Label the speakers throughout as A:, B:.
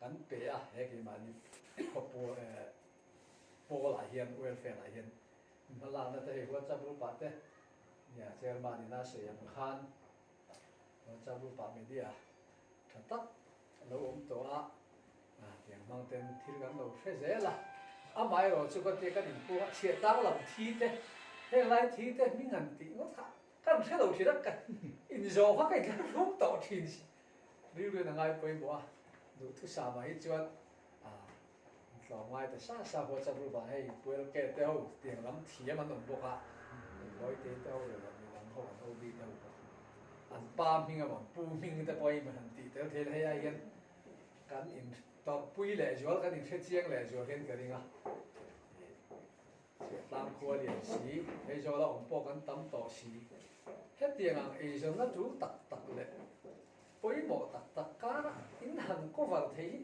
A: Kan pe a, he keimahni khawpawl pawlah hian welfare ah hian hmalakna te hei WhatsApp group ah te nia chairman in a sawi ang khan WhatsApp group ah media tha tak a lo awm tawh a, tiang hmang ten thil kan lo hre zel a, amaherawh chu ka tia kan inpuk a chhiah tang lam thi te heng lai thi te hming han tih ngawt kha kan hre lo thin a, kan inzawh kha ka inthlahrung tawh thin si. Rilruin a ngai pawimawh a, duhthusam ah hi chuan tlawm ngai ta sa sa WhatsApp group ah hei Puelke te ho tiang lam thiam an awm bawk a, Bawite te ho leh midang ho an OB te ho pawh an pa hming emaw an pu hming te pawh hi han tih tel thei la hei ai hian kan in tawrhpui leh zual kan in hrechiang leh zual hian ka ring a. Chhiahtlang khua lian si, Aizawla awm pawh kan tam tawh si. Hetiang ang eizawnna tul tak tak leh pawimawh tak tak kara in han cover thei hi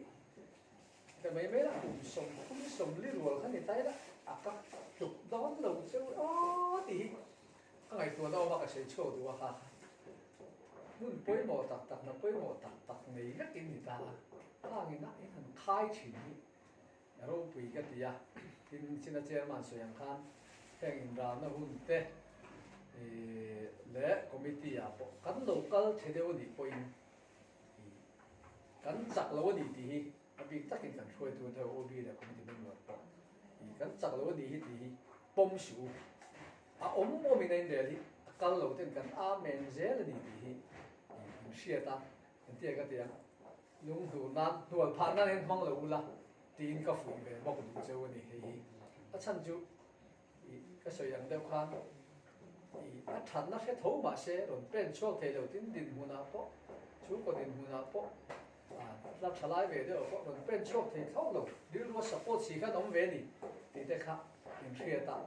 A: ka mai mai la, kum 30 40 rual kha ni ta ila a ka tluk dawn lo cheu aw tih hi ka ngaihtuahna awm a, ka sawi chhuak duh a kha kha. Hmun pawimawh tak tak, hna pawimawh tak tak nei vek in ni ta a, khangin a in han khai thin hi Ropui ka ti a, tin China chairman sawi ang khan heng inralna hun te leh committee ah pawh kan lo kal che deuh a nih pawhin kan chak lo a ni tih hi a bik takin kan hruaitu te OB leh committee member pawh kan chak lo a nih hi tih hi pawm suh u. A awm awmin a inrel hi a kal lo ten kan amen zel a ni tih hi in hriat a, engtia ka ti ang. Lunghnur nan hnual phah nan hian hmang lo ula tiin ka fuih ve bawk duh cheu a ni hei hi. A chhan chu ih ka sawi ang deuh khan ih a thatna hre tho mah se rawn pen chhuak thei lo tin dinhmunah pawh chhungkaw dinhmunah pawh ah hla tha lai ve deuh ah pawh rawn pen chhuak thei thlawk lo rilrua support si khan awm ve a ni tih te kha inhriat a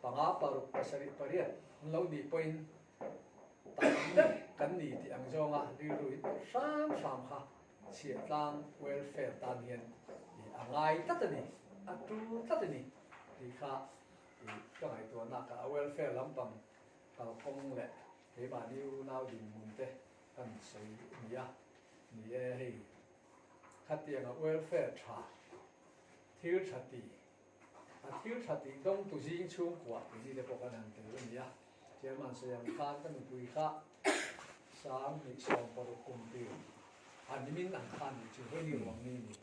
A: panga paruk pasarih pariat an lo nih pawhin Tam deuh kan ni tih ang zawnga rilru in pawh hram hram kha chhiahtlang welfare tan hian a ngai tlat a ni, a tul tlat a ni tih kha ka ngaihtuahna ka a welfare lampang kalkawng leh keimahni unau dinhmun te kan sawi ni a, ni e hei khatianga welfare tha thil tha ti A thil tha tih dawngtu zing chhungkua tih mi te pawh kan han tel a ni a. Chairman Sayang khan ka nupui kha 2016 kum tir a nimin ang kha nih chu hei ni ruang ni ni.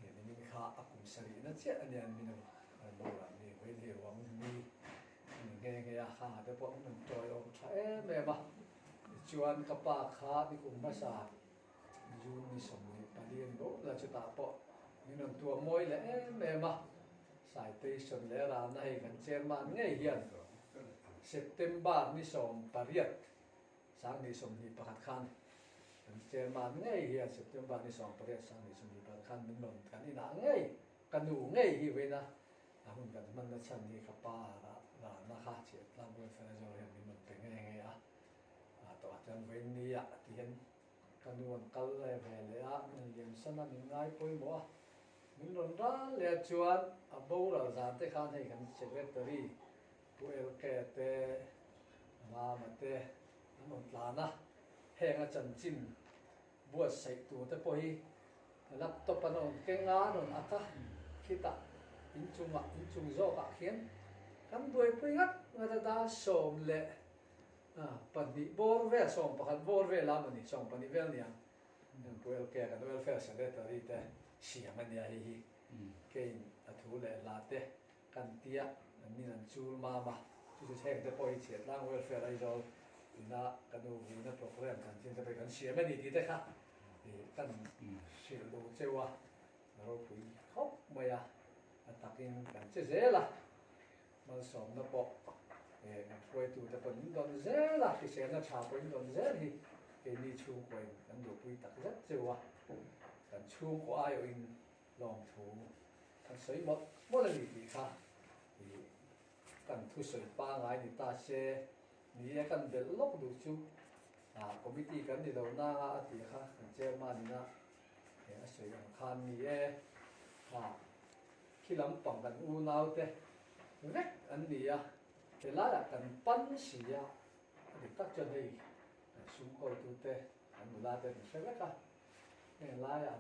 A: Nimin kha a kum sarihna chiah a nia nimin ang boral ni hei ni ruang ni a ni nghe nghe a khangah te pawh an rawn tawi awm tha em em a. Tichuan ka pa kha nikum hmasa June ni 24 a ni bawk la chutah pawh min rawn tuah mawi leh em em a, citation leh ralna hei kan chairman ngei hian September ni 18 2021 khan kan chairman ngei hian September ni 18 2021 khan min rawn kan inah ngei ka nu ngei hi vawiina a hun kan hmanna chhan hi ka pa ralna kha Chhiahtlang Welfare Aizawl hian min rawn pe nghe nghe a. A tawh ah chuan vawiin ni ah ti hian ka nu an kal leh ve leh a, min liam san a, min ngai pawimawh a, min rawn ral leh a chuan a boral zan te khan hei kan secretary Pu LK te Mama te an rawn tlan a, heng a chanchin buatsaih tur te pawh hi laptop an rawn keng a, an rawn ak a, khitah inchungah inchung zawkah khian kan buaipui ngat ngat a dar sawm leh 2 bawr vel, 11 bawr vel a mawni, 12 vel nia. Pu LK kan welfare secretary te siam a nia hei hi. Kein a thu leh hla te kan tia an min an chul mam a. Chu chu heng te pawh hi Chhiahtlang welfare Aizawl ina ka nu vuina program kan chin te pawh hi kan siam a ni tih te kha kan hrilh duh cheu a, ropui khawp mai a, a takin kan che zel a. Malsawmna pawh kan hruaitute pawh min dawn zel a, hriselna tha pawh in dawn zel hi keini chhungkuain kan duhpui tak zet cheu a, kan chhungkaw aiawhin lawmthu kan sawi mawlh mawlh a ni tih kha kan thusawi pangai ni ta se, ni e kan belh lawk duh chu committee kan ni lo nanga a tih kha kan chairman ina a sawi ang khan ni e kha. Khi lampang kan unaute vek an ni a, helaiah kan pan si a, a dik tak chuan hei kan sum kawltute, kan nulate an hre vek a, heng laiah.